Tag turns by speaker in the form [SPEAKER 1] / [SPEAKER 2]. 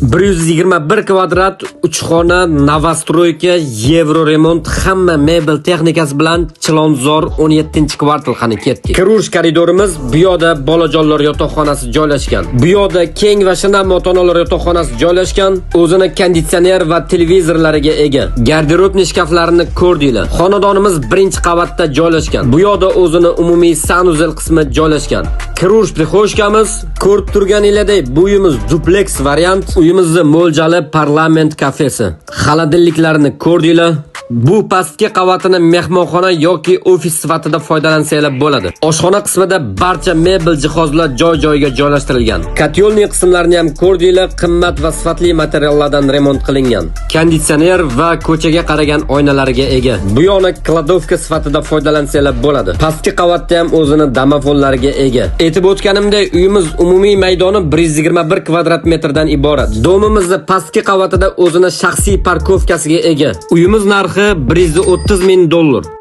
[SPEAKER 1] 121 kvadrat, 3 xona, новостройка, евро remont, hamma mebel texnikasi bilan Chilonzor 17-kvartal. Qani, ketdik. Kirish koridorimiz, bu yoqda bolajonlar yotoqxonasi joylashgan. Bu yoqda keng va shinam ota-onalar yotoqxonasi joylashgan, o'zini konditsioner va televizorlariga ega. Гардеробный shkaflarini ko'rdinglar. Xonadonimiz birinchi qavatda joylashgan. Bu yoqda o'zini umumiy санузел qismi joylashgan. Kirish прихожка miz, ko'rib turganinglardek, bu uyimiz dupleks variant. Uyimizni mo'ljali Parlament kafesi. Холодильник larini ko'rdinglar. Bu pastki qavatini mehmonxona yoki ofis sifatida foydalansanglar bo'ladi. Oshxona qismida barcha mebel jihozlar joy-joyiga joylashtirilgan. Котельный qismlarini ham ko'rdinglar, qimmat va sifatli materiallardan remont qilingan. Konditsioner va ko'chaga qaragan oynalariga ega. Bu yoqni кладовка sifatida foydalansanglar bo'ladi. Pastki qavatda ham o'zini domofonlariga ega. Aytib o'tganimdek, uyimiz umumiy maydoni 121 kvadrat metrdan iborat. Дом imizni pastki qavatida o'zini shaxsiy парковка siga ega. Uyimiz narxi 130 ming dollar.